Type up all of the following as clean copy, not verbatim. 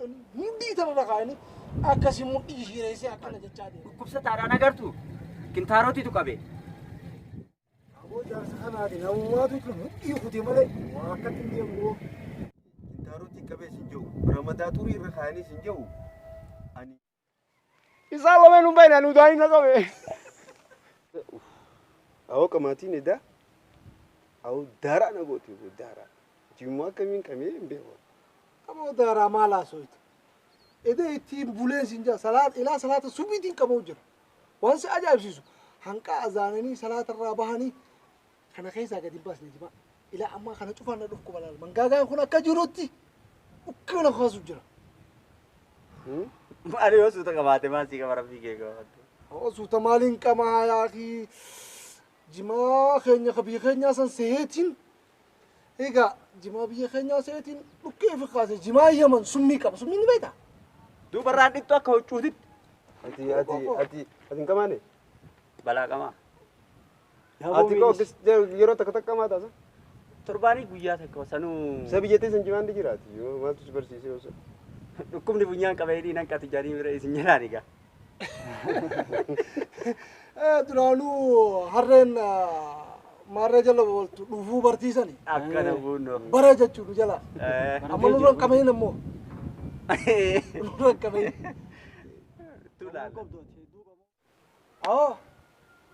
Fuudhanii mudhii tanarra kaa'anii akkasii mudhii shiireessee akkana jechaa deema. Dhukkubsataadhaan agartu kintaarotiitu qabe. Aboo jaarsa kanaati namummaatu mudhii kute malee waa akkatti hin deemu. Kintaarotii qabee sin jiru ramadaa xurii irra kaa'anii sin jiru ani. Isaan lameen hin bahin ani udaanii na qabe. Awoo qamaatiin edaa awoo daaraa na goote daaraa jimmaa akkamiin qabee hin beeku. Aboo daaraa maal haasoytu? Edee ittiin buleen sin jaa salaata ilaa salaata subiitiin qabuu jira. Waan si ajaa'ibsiisu hanqa azaananii salaata irraa bahanii kana keessaa gadi hin baasne jimaa. Ilaa ammaa kana cufaan na dhufku balaal. Mangaagaan kun akka jirutti dhukkee na kaasu jira. Maali yoo suuta qabaate maal sii qaba rabbii kee gaafadhu. Awoo suuta maaliin qamaa yaakii jimaa keenya ka biyya keenyaa san seheetiin egaa jimaa biyya keenyaa seheetiin dhukkee fi kaase jimaa Yaman summii qaba summii ni beektaa? Duubarraan dhittu akka huccuutitti. Ati ati ati ati hin qamaane? Balaa qamaa. Ati koo yeroo takka takka qamaa taasa? Torbaanii guyyaa takka sanuu. Isa biyya teessan jimaan ni jiraati yoo maaltu si barsiisee osoo. Dhukkubni funyaan qabee hidhii nan qatu jedhanii bira isin jalaan egaa. Duraanuu harreen maarree jala ooltu dhufuu barsiisani. Akkana buunoo. Bara jechuun nu jala. Amma nurra hin qabeen ammoo. Nurra hin qabeen. Awoo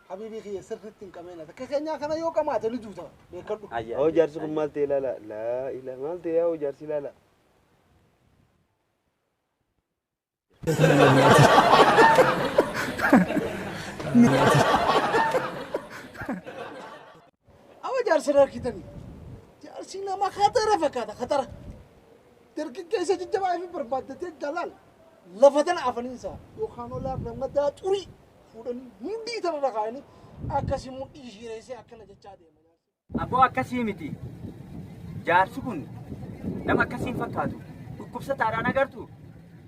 habiibii kiyya sirriitti hin qabeen. Akka keenyaa kana yoo qamaate ni duuta beekadhu. Awoo jaarsi kun maal ta'e ilaala laa ilaa maal ta'e awoo jaarsi ilaala. Awoo jaarsi rakkitanii. Jaarsi nama khatara fakkaata khatara. Dargaggeessa jajjabaa fi barbaaddatee galaal lafa tana afaniinsa yookaan olaa ramadaa xurii fuudhanii mudhii tanarra kaa'anii akkasii mudhii shiireessee akkana jechaa deema. Aboo akkasii miti. Jaarsi kun nama akkasiin fakkaatu. Dhukkubsataadhaan agartu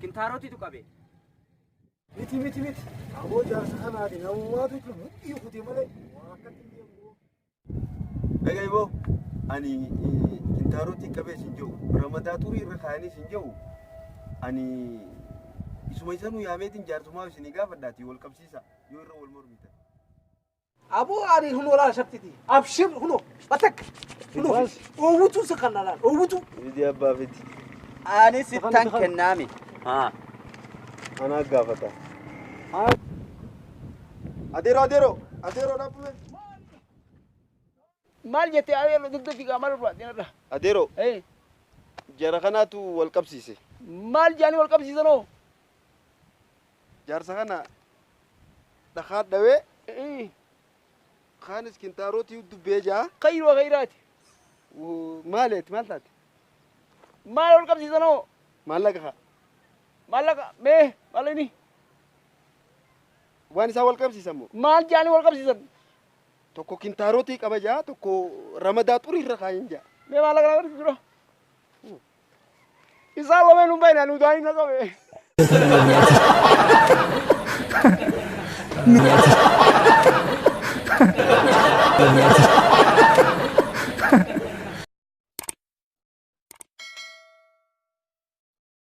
kintaarotiitu qabe. Miti miti miti. Aboo jaarsa kanaati namummaatu mudhii kute malee waa akkatti hin deemu. Egaa iboo ani kintaarotii qabee sin jiru ramadaa xurii irra kaa'anii sin jiru ani isuma isanuu yaameetiin jaarsumaa isinii gaafadhaati wal qabsiisa yoo irra wal mormitan. Aboo ani hunoo laal shartiti. Abshir hunoo batak hunoo oowwutu si kan laal oowwutu. Fidi abbaa fidi. Ani sittan kennaami. Anaa gaafata. Adeeroo adeeroo adeeroo dhaabbume. Maal jettee adeeroo dugda fiigaa maal barbaadde narra? Adeeroo. Jara kanaatu wal qabsiise. Maal jaanii wal qabsiisanoo? Jaarsa kana dhakaa dhawee. Kaanis kintaarotii dubbee jaa. Kayroo kayraati. Maaleeti maal taate? Maal wal qabsiisanoo? Maallaqa haa. Maallaqa mee maal inni? Waan isaan wal qabsiisan moo? Maal jaanii wal qabsiisan? Tokko kintaarotii qaba jaa tokko ramadaa xurii irra kaayin jaa. Mee maallaqa na agarsiisu dura. Isaan lameen hin bahin ani udaanii na qabe.